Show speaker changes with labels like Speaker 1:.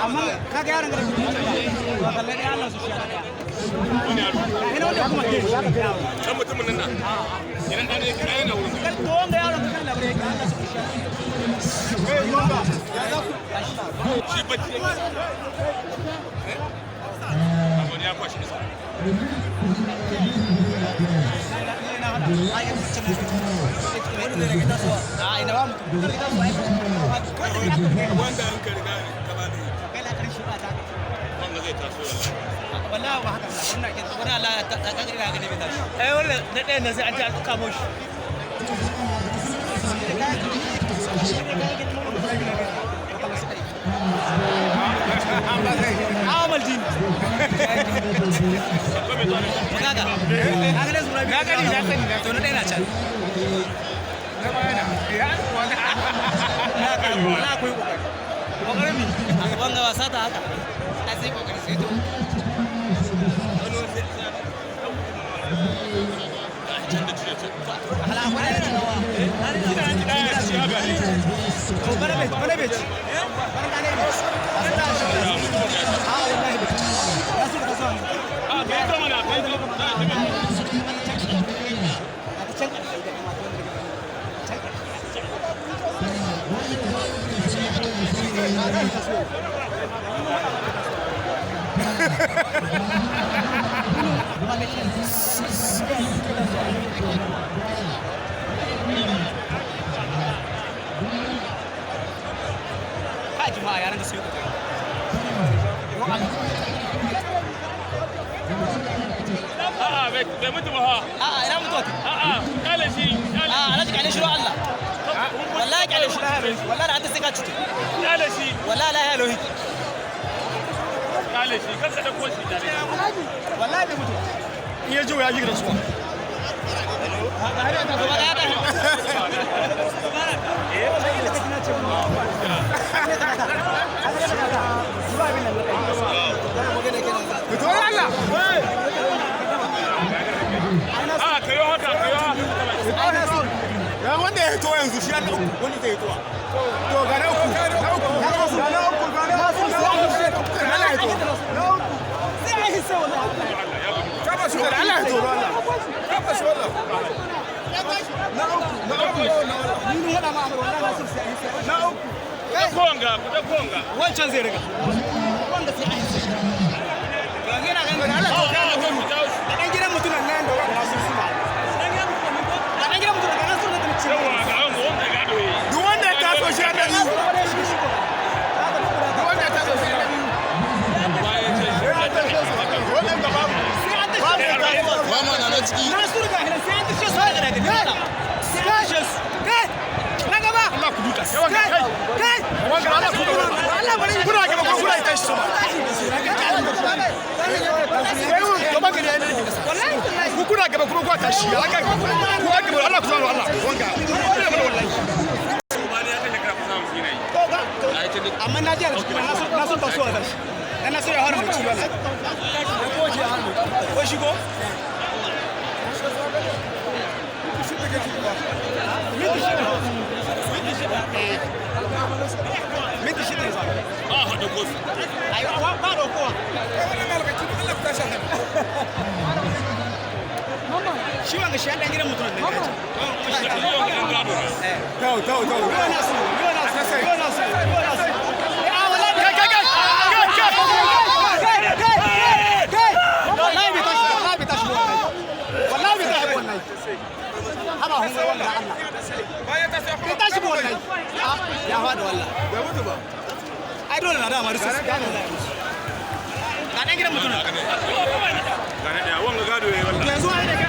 Speaker 1: Amma kaga yaron da ke ba kalle dai Allah su shi ya. Ina wanda kuma ke.
Speaker 2: Dan mutumin nan na. Idan dan ne kira yana wurin.
Speaker 1: To wanga yaron kan labre yake Allah su shi.
Speaker 2: Shi bacci yake. Wani ya kwashi iska. Wanda an ka riga ka ba da wanda zai taso wallahi.
Speaker 1: Wallahi ba haka ba wannan ke wannan Allah ya ta kaga ina gani bai tashi.
Speaker 3: Ai wannan na ɗayan nan sai an ji an kamo shi. Amal din.
Speaker 1: Kaga. Kaga da zura.
Speaker 3: Na gani, na sani, na
Speaker 1: To na ɗaya na can.
Speaker 3: Na bayana. Ya wani.
Speaker 1: Wallahi akwai kokari.
Speaker 3: Kokarin mi.
Speaker 1: Wanga wasa ta haka. Ai sai kokari sai to.
Speaker 2: Can da cire can.
Speaker 1: Hala akwai da rawa.
Speaker 2: Ɗaya ci haka ne.
Speaker 1: To bana bai bana bai ci. Bana da ne bai ci. Bana da shi. A wallahi bai ci. Ya su ka so.
Speaker 2: A kai ta mana kai ta. Za a tafi.
Speaker 1: A ta can ƙarshe da kuma wanda daga can ƙarshe. Ka jama'a yaran da su yi kokari.
Speaker 2: A'a bai bai mutu ba ha.
Speaker 1: A'a ina mutuwa ta.
Speaker 2: A'a kale shi kale
Speaker 1: A'a alhaji kyale shi Allah. Wallahi kyale shi. Wallahi da an ta sai ka cutu.
Speaker 2: kale shi
Speaker 1: Wallahi la ilaha
Speaker 2: kale shi kar ka dauko shi kale shi.
Speaker 1: Wallahi bai mutu.
Speaker 3: In ya ji ya ji rasuwa. Fito Allah.
Speaker 2: A'a kayo haka kayo haka.
Speaker 3: Ya wanda ya hito yanzu shi ya na uku wanda zai hitowa. To ga na uku. Na uku. Ga na uku. Ga na uku. Ga na uku. Allah ya hito. Allah ya hito. Allah. Na uku. Na uku. Na uku.
Speaker 2: Ku dauko wanga ku dauko wanga.
Speaker 3: Wancan zai riga.
Speaker 2: A'a ku jawo shi. Yawwa ga wanga wanda gado yayi.
Speaker 3: Duk wanda ya taso shi ya na biyu. Duk wanda ya taso shi ya na biyu.
Speaker 2: Bayan ce shi.
Speaker 3: Wannan gaba. Babu ya taso.
Speaker 4: Mama na na ciki.
Speaker 3: Allah ku duka. Yawan kai. Wanga Allah ku duka. Kuna gaba ko kuna tashi sama. Kai mun gaba gari ne. Ku kuna gaba kuma ku tashi. Ya kai. Ku gaba Allah ku zama Allah. Wanga. Kuna gaba wallahi.
Speaker 2: Bani ya kai shekara kusan 50 na yi. Ai ce duk
Speaker 1: Amma na ji a jikin na son tasowa da shi. Dan na so ya fara mutu wallahi. Ko shigo? Minti shida ne.
Speaker 2: ba a haɗa kofi.
Speaker 1: Ai ba da kowa. Shi wanga shi an dan gidan mutum ne.
Speaker 2: Shi wanga ɗan gado ne.
Speaker 3: Tau tau tau.
Speaker 1: Yo na su, yo na su, yo na su, yo na su. Ah wallahi
Speaker 3: Kai kai kai. Kai kai.
Speaker 1: Kai kai kai. Wallahi bai tashi, wallahi bai tashi wallahi. Wallahi bai tashi wallahi. Haba hun ga wallahi Allah. Bai tashi wallahi. Ya fada wallahi.
Speaker 3: Bai mutu ba.
Speaker 1: Ai dole na dama rusu. Ga dan gidan mutum.
Speaker 2: Ga na ɗaya wanga gado yayi wallahi.
Speaker 1: Yanzu ai da kai